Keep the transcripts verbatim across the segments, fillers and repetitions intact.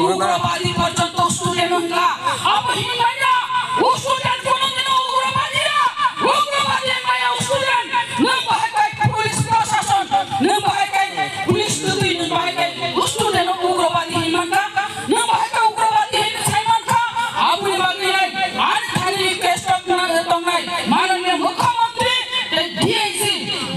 Ugrobadi porjonto student wngkha. Abo hinmanya, o student kono dino ugrobadi ya. Ugrobadi maya o student. Nwng bahai kai police prosason. Nwng bahai kai police tutui, nwng bahai kai o student ugrobadi hinmankha. Nwng bahai kai ugrobadi hin saimankha. Aboni bagwi nai, ani thani request tongnai, tongnai. Mananiya Mukhyamantri, tei D I G,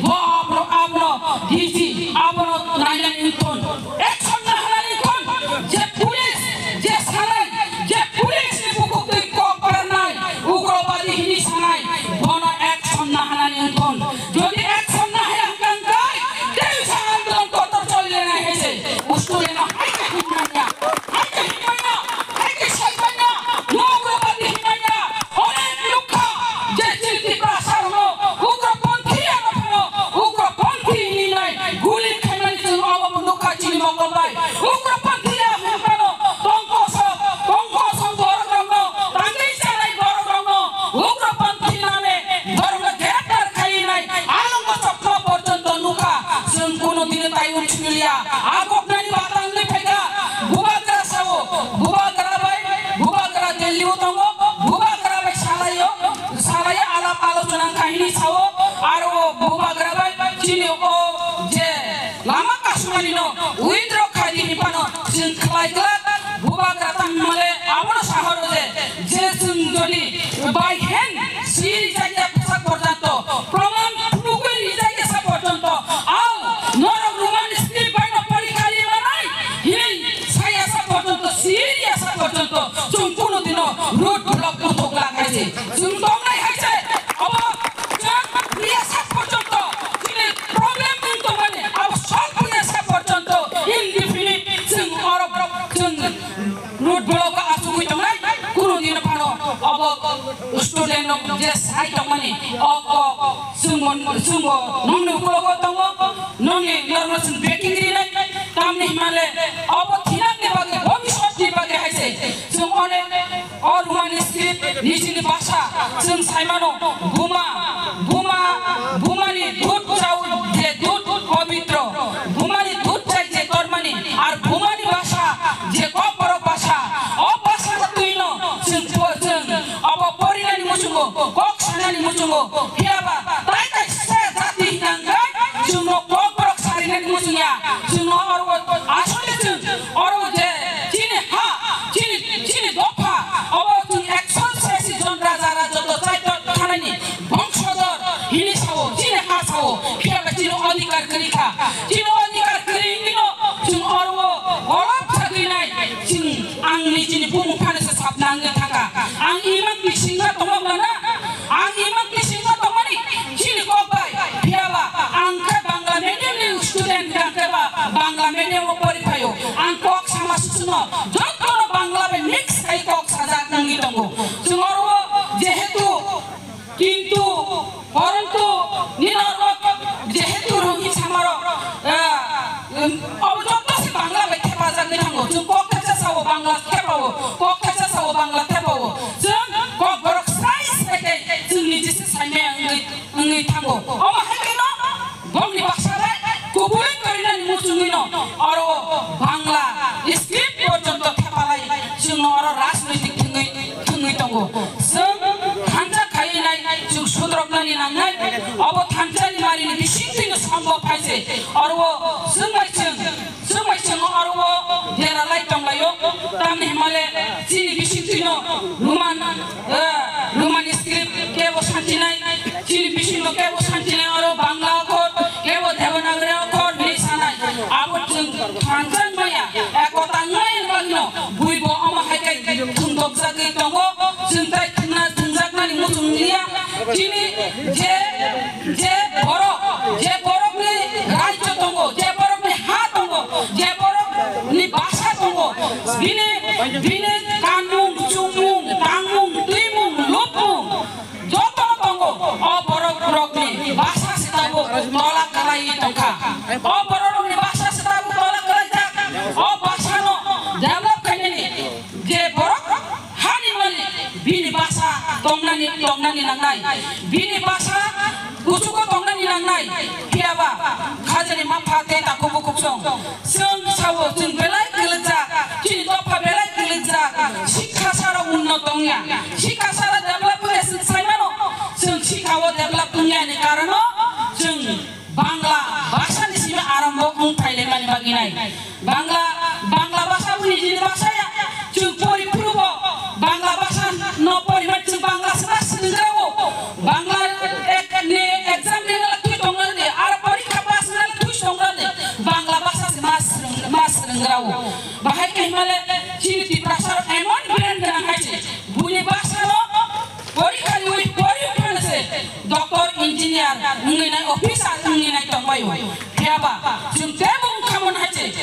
bo abro, abro, D I G, abono nainani wngthun. Action nahanani wngthun. Je police, je sanai, je police ni bukhuk twi kok barnai, ugrobadi hini sanai, bono action nahanani wngthun. Jodi action nahaya hwnkhe, tei sa andolon kotor choli lenai hai se. Ustu leno hai khe hinmanya, hai khe hinmanya, hai khe saimanya, ugrobadi hinmanya. Onek nukha je chini Tiprasa rokno ugropanthi ano phano ugropanthi hinwi nai guli khaimani chwng obo bo nukha chini mokol bai. Ugropanthi ya hwn phano tongkosok, tongkosok borok rokno, tangwi chanai borok rokno ugropanthi name borokno greptar khaiwi nai alongo chokma porjonto nukha. Chwng kuno dino tai unsiliya. A koknani batang ni phaikha. Bubagra sao, bubagra bai, bubagra Delhi o tongo, bubagra bai salaio, salaio alap alochona kahini sao, aro o bubagra bai chini o je lama kasumani no withdraw khaidi hinphano chwng khlai glak. Bubagra tangmale abono sahoro je, je chwng jodi by hand si rijak ya sak porjonto, proman phunugwi rijak ya sak porjonto, au norok Roman script bai no porikha ri manai, hinwi saya sak porjonto, si ya sak porjonto, chwng kuno dino road block uthok lagai se. Chwng tongnai hai se, abo chwng ya sak porjonto, chini problem wng tongmani, abo solve ya sak porjonto, indefinite chwng oro chwng road block o achugwi tongnai, kunu dino phano obo student rok je sai tongmani, o kok chwngbo, chwngbo nongni ukologo tongo, nongni norokno chwng backing rinai, tamni hwnmale obo thinangni bagwi, bhobishyotni bagwi hai se chwng onek o Roman script nijini bhasha chwng saimano, buma, buma, bumani dud chao je dud pobitro, bumani dud chai je tormani, ar bumani bhasha je kokborok bhasha, o bhasha twino chwng po-, chwng obo porinani muchungo, kok sanani muchungo, phiyaba tai kaisa jati hinangkhe chwngno kokborok sarinani muchungya, chwngno oro asole chwng oro je chini ha, chini, chini dopha, obo chwng ekson sesi jon raja raja to chaitor thanani bongsodor hini sao, chini ha sao, phiyaba chini odhikar kwrwi kha. Chini odhikar kwrwi hino chwng oro golap sagwi nai, chwng angni chini bumung phano se sapna wngwi thangkha. Ang imang bisingma tongma mano, ang imang bisingma tongmani chini kok bai, phiyaba ang khe Bangla medium ni student, ang khe ba Bangla medium o pori phaio. Ang kok sama susuno, jotono Bangla bai mix khai kok sajak wngwi tongo. Chwng oro jehetu Kintu, porontu, nini oro jehetu Rohingya samarok, ah, um, obo joto se Bangla bai thepajagwi thango. Chwng kok thepsa sao Bangla thepao, kok thepsa sao Bangla thepao. Chwng kokborok sai sai khe chwng niji se saimaya wngwi, wngwi thango. Omo hai kheno bongni bwsa bai kubui torinani muchungwino oro Bangla script porjonto thepalai chwngno oro rajnoitik thwngwi, thwngwi tongo. Chwng thansa khaiwi nai, chwng sudroknani nangnai, obo thansani marini bisingtwino sambo phaise, oro chwng bai chwng, chwng bai chwng oro deralai tonglaio, tamni hwnmale chini bisingtwino Roman, eh, Roman script kebo santinai, chini bisingo kebo santinai oro Bangla akhor, kebo Devanagari akhor hinwi sanai. Abo chwng thansa wngmaya, ekota wngmaya bagwino buibo omo hai khe thwngdokjagwi tongo. Chwng tai thwngna, thwngjaknani muchung liya. Chini je, je borok, je borokni rajyo tongo, je borokni ha tongo, je borokni bhasha tongo, bini, bini kanmung, chumung, tangmung, twimung, lupmung, joto tongo, o borok rokni bhasha se tabuk tola kwlai tongkha. O borok rokni bhasha se tabuk tola kwlaijak. O bhasha no develop khainani je borok hani malik bini bhasha tongnani, tongnani nangnai. Bini bhasha kuchugo tongnani nangnai. Phiyaba khajani mapha tei takhuk bukhuk song. Chwng sao chwng belai kwlwkjak. Chini dopha Rao. Bahai khe himale chini Tiprasa rok emon brain gwnang hai se, buini bwsa no porikha riwi pori phano se doctor, engineer wngwi nai, officer wngwi nai tongbaio. Phiyaba chwng tei bo wngkha mon hai se